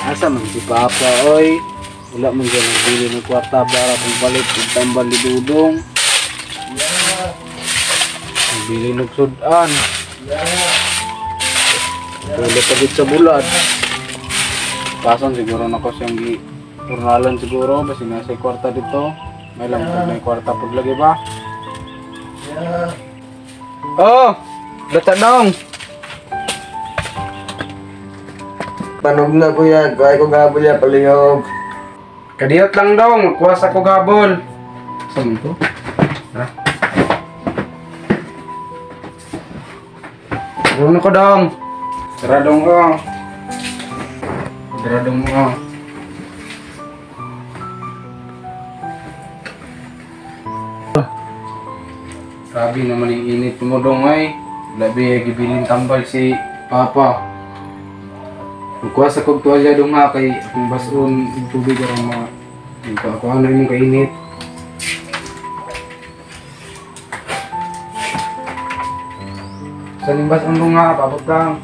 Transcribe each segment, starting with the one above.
Asa man si Papa oy? Wala man siya nagbili ng kwarta para kung palit og tambal ni Dudong. Nagbili ng sudan. Tulog pa gid sa bulad. Pasan siguro na ko siyang gi turnalan siguro basi nasa kwarta dito. May lang pag may kwarta paglagi ba? Oh, data dong. Panog na ko yan, kuhay ko gabol yan, palihog. Kadiyot lang dong, magkuha sa ko gabol. Saan to? Ha? Ano ko dong? Tara dong ko. Tara dong ko. Grabe naman yung init mo dong ay. Labi gibilin tambal si Papa. Magkuha sa kog tuwalya dong ha kay akong bason og tubig aron ma ako ano imong kainit. Sa ning bason dong ha, paabot lang.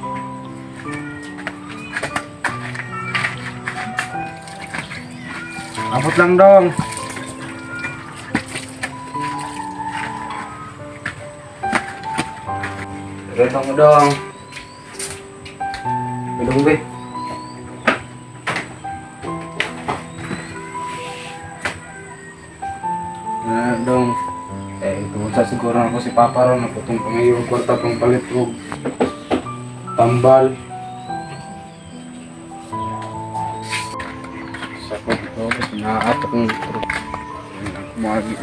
Abot lang dong. Tara dong dong. Dong be. Na dong. Eh tungod sa siguro ako si Papa ron naputong pangayo og kwarta pang palit og tambal. Sa ko dito kasi naato kong kumagi.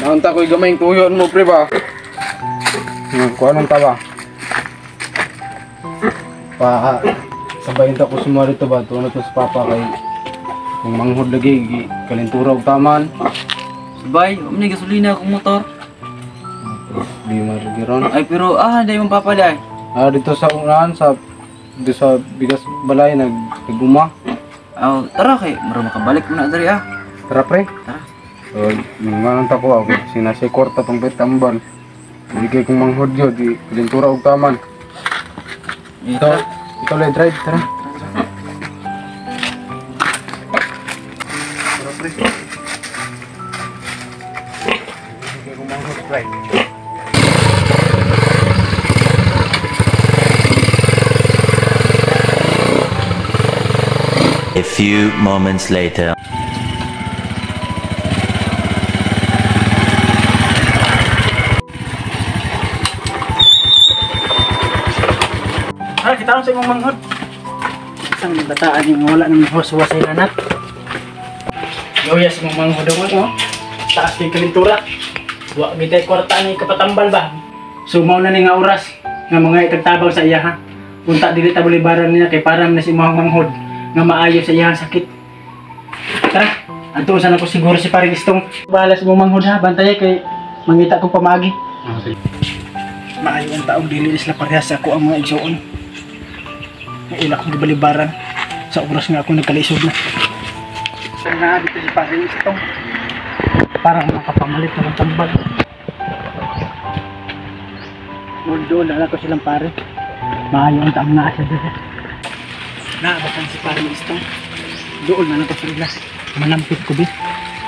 Naunta ko'y gamay tuyon mo pre ba? Kuha nung taba. Pa sabayin ta ko sumari to ba tuno to sa Papa kay kung manghod lagi kalintura og taman. Sabay, umni gasolina akong motor. Di marigiron. Ay pero dai mong papa dai. Ah dito sa unahan sa dito sa bigas balay naguma. Aw, tara kay mura makabalik mo na diri ah. Tara pre. Tara. So, mangan ta ko ako sinasay kwarta pang tambal. Di kay kung manghod yo di kalintura og taman. Ito, ikaw lang drive, tara. Tara pre. Di kay kung manghod pre. A few moments later. Ah, kita sa imong manghod. Isang bataan yung wala nang huwas-huwasay na anak. Gawya sa imong manghod ang ano. Taas kay kalintura. Wa gitay kwarta ni kapatambal ba. So mao na ni nga oras nga mga itagtabang sa iya ha. Unta dili ta bulibaran niya kay para na si imong manghod nga maayo sa iyang sakit. Tara, adto sa nako siguro si paring Istong. Bahala sa imong manghod ha, bantay kay mangita kong pamagi. Maayo ang taong dili sila parehas sa ako ang mga igsuon. Nga ila akong gibalibaran sa oras nga ako nagkalisod na. Na dito si paring Istong. Parang makapamalit na ng tambal. Doon na ko silang pare. Maayo ang taong naa siya dito. Naabakan si paring Istong. Doon na lang ko sila. Manampit ko bi.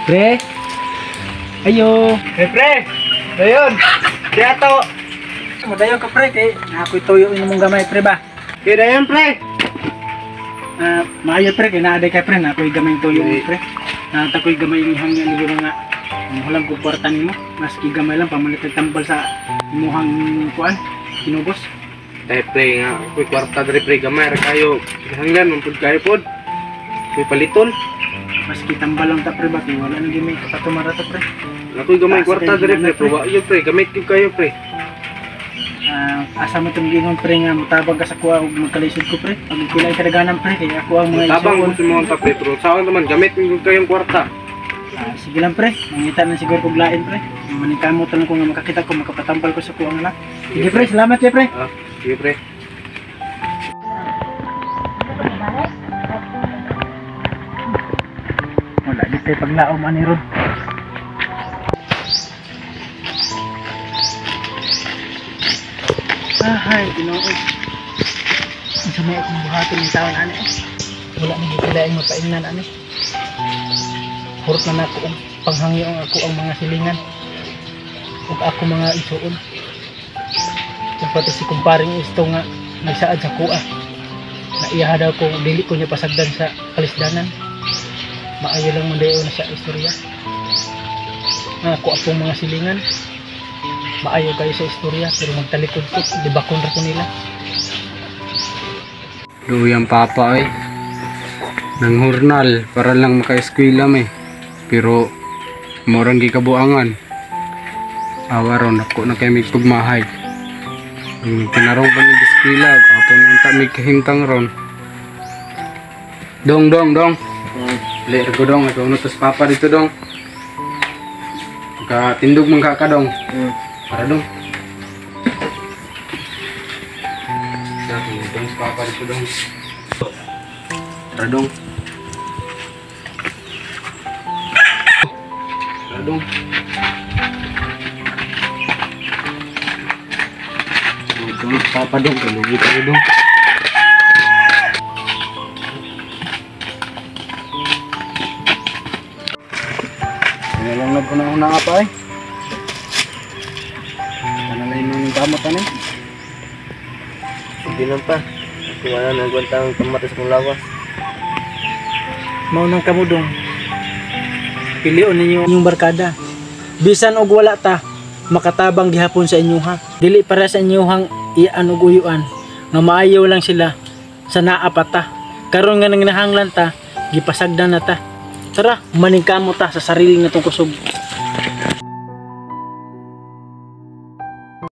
Pre! Ayo! Pre pre! Dayon! Kaya to! Madayon ka pre kay na ako'y tuyo imong gamay pre ba. Kaya dayon pre! Maayo pre kay naaday ka pre na ako'y gamay tuyo mo pre. Naata ko'y gamay hangyan ni mga hulang ko kwarta nimo maski gamay lang pamalit og tambal sa imuhang kuan kinubos. Dahil pre nga ako'y kwarta diri pre gamay ra kayo. Hanggan man pud kayo pod. Ako'y paliton. Maski tambal lang ta pre ba kay wala na gyud may kapatumara ta pre. Ako'y gamay kwarta diri pre pero wa yun pre gamit gyud kayo pre. Asa mo itong gingon pre nga mutabang ka sa kuha og magkalisod ko pre. Pag kilay kadaganan pre kay ako ang mga tabang igsuon. ko sa mga pre pero sa naman gamit gyud kayong kwarta. Sige lang pre, mangita na siguro kog lain pre. Maningkamot lang ko nga makakita ko makapatambal ko sa kuha nga lang. Sige pre, salamat kay pre. Sige pre. Wala di kay paglaom ani ron. Ahay, Ginoo. Unsa may akong buhaton ng taon ani? Wala na gyud laing mapaingnan ani. Hurot na nako og panghangyo ang ako ang mga silingan ug ako mga igsuon. Ug pati si kumparing isto nga nagsaad sa kuha. Na iyaha daw ko dili ko niya pasagdan sa kalisdanan. Maayo lang man dayon na sa istorya. Nga ako akong mga silingan. Maayo kayo sa istorya pero magtalikod ko, libakon ra ko nila. Luyang papa ay. Nang hurnal para lang maka-eskwela may. Pero morang gikabuangan. Awa ron ako na kay mig pugmahay. Ang tinarong pa mig eskwela, apo na unta mig kahimtang ron. Dong dong dong. Lir ko dong, ikaw na tos papa dito dong. Ka tindog man ka ka dong. Para dong. Dong sa papa dito dong. Tara dong. Tara dong. Dong sa papa dong, kalugi tayo dong. Ano lang nagkunahuna nga pa eh. Ano na yun yung kamot ano eh. Sige lang pa. Kuha na nagwanta ang kamatis kong lawas. Mao nang kamo dong. Pilion ninyo inyong barkada. Bisan og wala ta, makatabang gihapon sa inyo ha. Dili para sa inyohang ian og uyuan nga maayo lang sila sa naa pa ta. Karon nga nanginahanglan ta, gipasagdan na ta. Tara, maningkamo ta sa sarili natong kusog.